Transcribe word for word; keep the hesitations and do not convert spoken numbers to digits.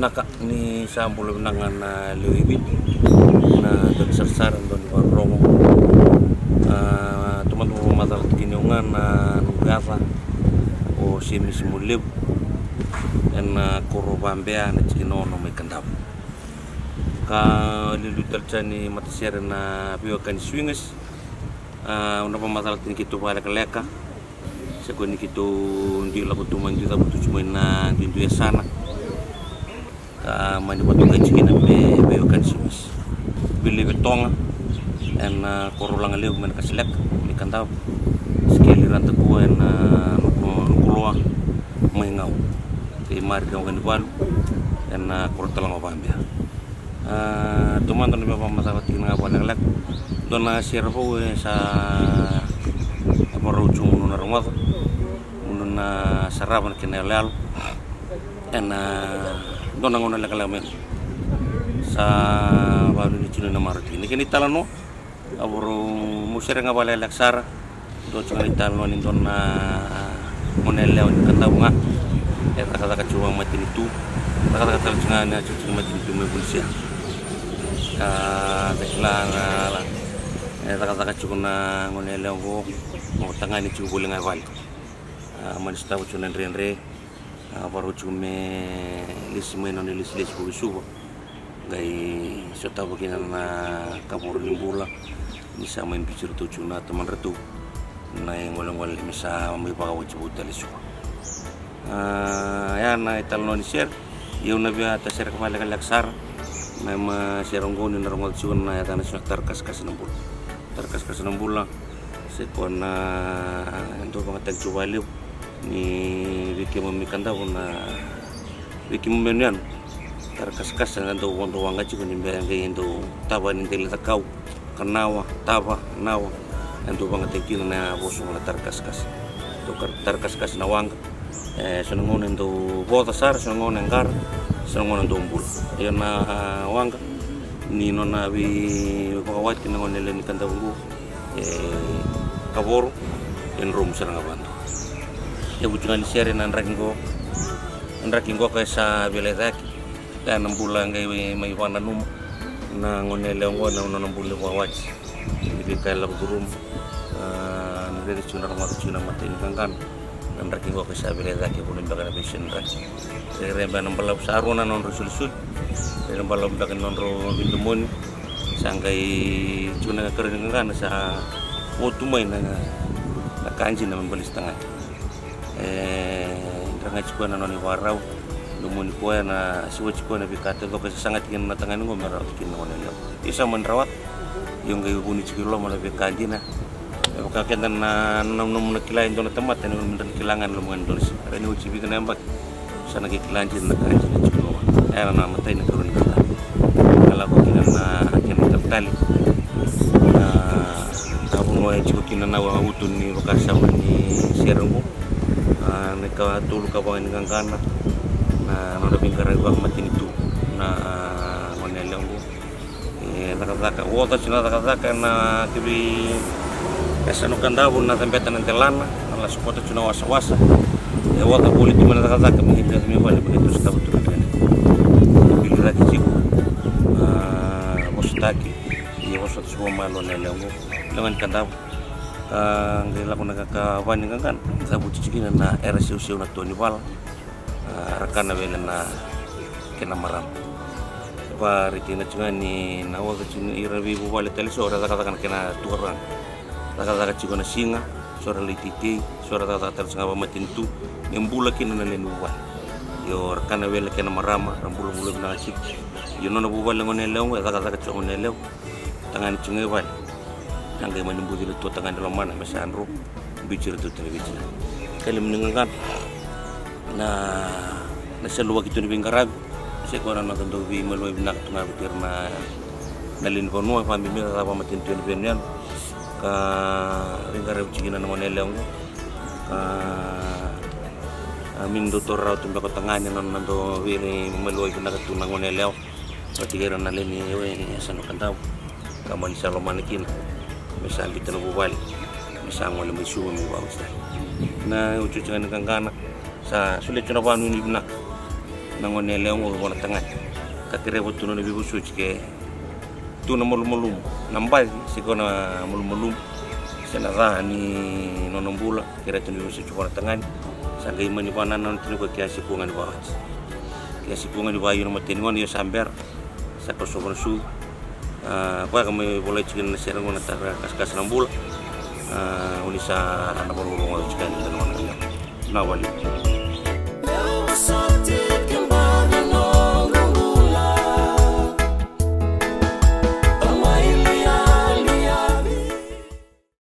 Naka ni sa bula vinaka na lewe i Viti, na dau ni sarasara, dau ni vakarorogo. A, taumada mo macala tiki ni au ga na noqu yaca o Semisi Mulevu, ena koro Vabea, na tikina ono mai Kadavu. Ka liuliu tale tiko ni matasere na veiwekani Swingers. A, au na vakamacala tiko ni keitou vakalekaleka. Se ko ni keitou dui lako tu mai, dui cavutu tu mai na duidui yasana. Ka mani vatokai tiko kina me veiwekani Swingers. Vili Vetoga ena koro Lagalevu mai Nakasaleka mai Kadavu. Sikeli Radakua ena Nukuloa mai Gau. Kei Marika Waqanivalu ena koro Talaga Vabea. A, taumada na via vakamacala tiko ga vakalekaleka. Dua na sere vou e sa vakarau tu mo na rogoca, mo na sarava na kena yaloyalo ena dua na gauna lekaleka mai. Sa vanuinui tu na marau tiko na kena italanoa. A, vakarau mo sere ga vakalekaleka sara. Dua tiko ga na italanoa ni dua na gone yalewa ni Kadavu ga e cakacaka tiko vakamatanitu. Cakacaka tale tiko ga na tiko matanitu mai Vunisea. Ka da kila na, e cakacaka tiko na gone yalewa oqo, mo tagane tiko voli ga e vale. A, mani sotava tiko na dredre. A, vakarau tiko me lesi mai na nona lesilesi vou i Suva. Qai sotava kina na kavoro ni bula ni sa mai biuti iratou tiko na tamadratou na igolegole me sa mai vakawati vou tale i Suva. A, ya na italanoa ni sere. Ia au na via tasereka vakalekaleka sara na ma sere oqo ni na rogoca tiko na yacana tiko na Tara Kasakasa na Bula. Tara Kasakasa na Bula. Se ko na dau vagataki tu vakalevu ni vei keimami Kadavu na vei keimami yanuyanu. Tara Kasakasa na dau vodo waqa tiko ni bera qai dau tava ni deli cakau, kanawa, tava, nawa. E dau vagataki kina na vosa oqo na Tara Kasakasa. Dau kar-, Tara Kasakasa na waqa. E so na gauna e dau voca sara, so na gauna e qara, so na gauna e dau bula. Ia na waqa ni nona veivakawati na gone yalewa ni Kadavu qo. E kavoro, e dromu sara ga vakadua. E vuti ga ni sere na draki qo, na draki qo ka e sa vila cake. Ka na bula qai mai vakananuma na gone yalewa qo na nona bula ni vakawati. Ni veika e lako curuma. A, ni raica tiko na rogoca tiko na imatai ni qaqana. Na draki qo ka sa vila cake, vuna beka na veisau ni draki. Rairai beka na balavu sa rua na nodrau isolisoli. Rairai balavu beka na nodrau veidomoni. Sa qai tiko na ikarua ni qaqana sa votu mai na, na ka dina me baleti tagane. E dra ga tiko na nona ivakarau. Domoni koya na siwa tiko na veika taucoko e sasaga tiko na tagane qo me rawata kina na gone yalewa. Ia sa mani rawata. Io qai vuni tiko i loma na veika dina. E vaka keda na, na, na, na kila e dua na tamata, ni dra na kila ga e loma ga ni dua na siga. Ra ni oti vica na yabaki, sa na qai kila dina na ka dina tiko loma. Era na matai na karua ni kila. Ka lako kina na kena talitali. Na, na vanua e tiko kina na utu ni vakasama ni sere qo. A, na ikatolu ka va ni qaqana. Na, na nodra veiqaravi vakamatanitu. Na, a, gone yalewa qo. E cakacaka, oca tu na cakacaka na kivi. E sa no Kadavu na cabeta na delana, na la sopota tu na wasawasa. E oca voli tu mai na cakacaka, me qai biaca mai vale, me qai tu sotava tu na kena. Vili cake tiko, a, vosataki, ia vosota tiko mai na gone yalewa qo. Lewe ni Kadavu. Ka qai lako na ka, ka va ni qaqana, cavuti tiko kina na era seuseu na to ni vala. A, ra kana wele na kena marama. Varaitaki na tiko ga ni na oca tiko ni ira veivuvale tale so ra cakacaka na kena turaga. Cakacaka tiko na siga, so ra lai teitei, so ra cakacaka tale tiko ga vakamatanitu. Me bula kina na lewe ni vuvale. Io ra kana wele kena marama, ra bulabula vinaka tiko. Io nona vuvale gone yalewa, e cakacaka tiko gone yalewa. Tagane tiko ga i vale. A qai mani buci iratou tagane lomana me sa dro. Biuti iratou tale vei tina. Ka lima ni qaqana. Na, na seluaki tu ni veiqaravi. Se koya na noda dau veimaliwai vinaka tu ga vei ira na, na lewe ni vanua, vakabibi me cakacaka vakamatanitu ena veiyanuyanu. Ka veiqaravi tiko kina na gone yalewa qo. Ka, a, mini dau taura rawa tu beka o tagane na, na dau veimaliwai vinaka tu na gone yalewa. Vata kei ira na lewe ni, e, e yasana o Kadavu. Ka mani sa lomana kina me sa biuta na vuvale, me sa gole mai Suva me vakaoti tale. Na iotioti ga ni qaqana sa solia tu na vakanuinui vinaka. Na gone yalewa qo vua na tagane ka kereva tu na nona veivosoti ke tu na malumalumu, na baci se ko na malumalumu se na ca ni nona bula. Kereva tu na veivosoti vua na tagane. Sa qai mani vanana na tini ko ke a sikua ga ni vawati, ke a sikua ga ni vaio na mateni gone io sa bera. Sa kosova na su. Koya ka mai volai tiko na sere gona tara kaskasa na bula. Oni sa na varuvaru gona tiko ni dana gona. Na vale.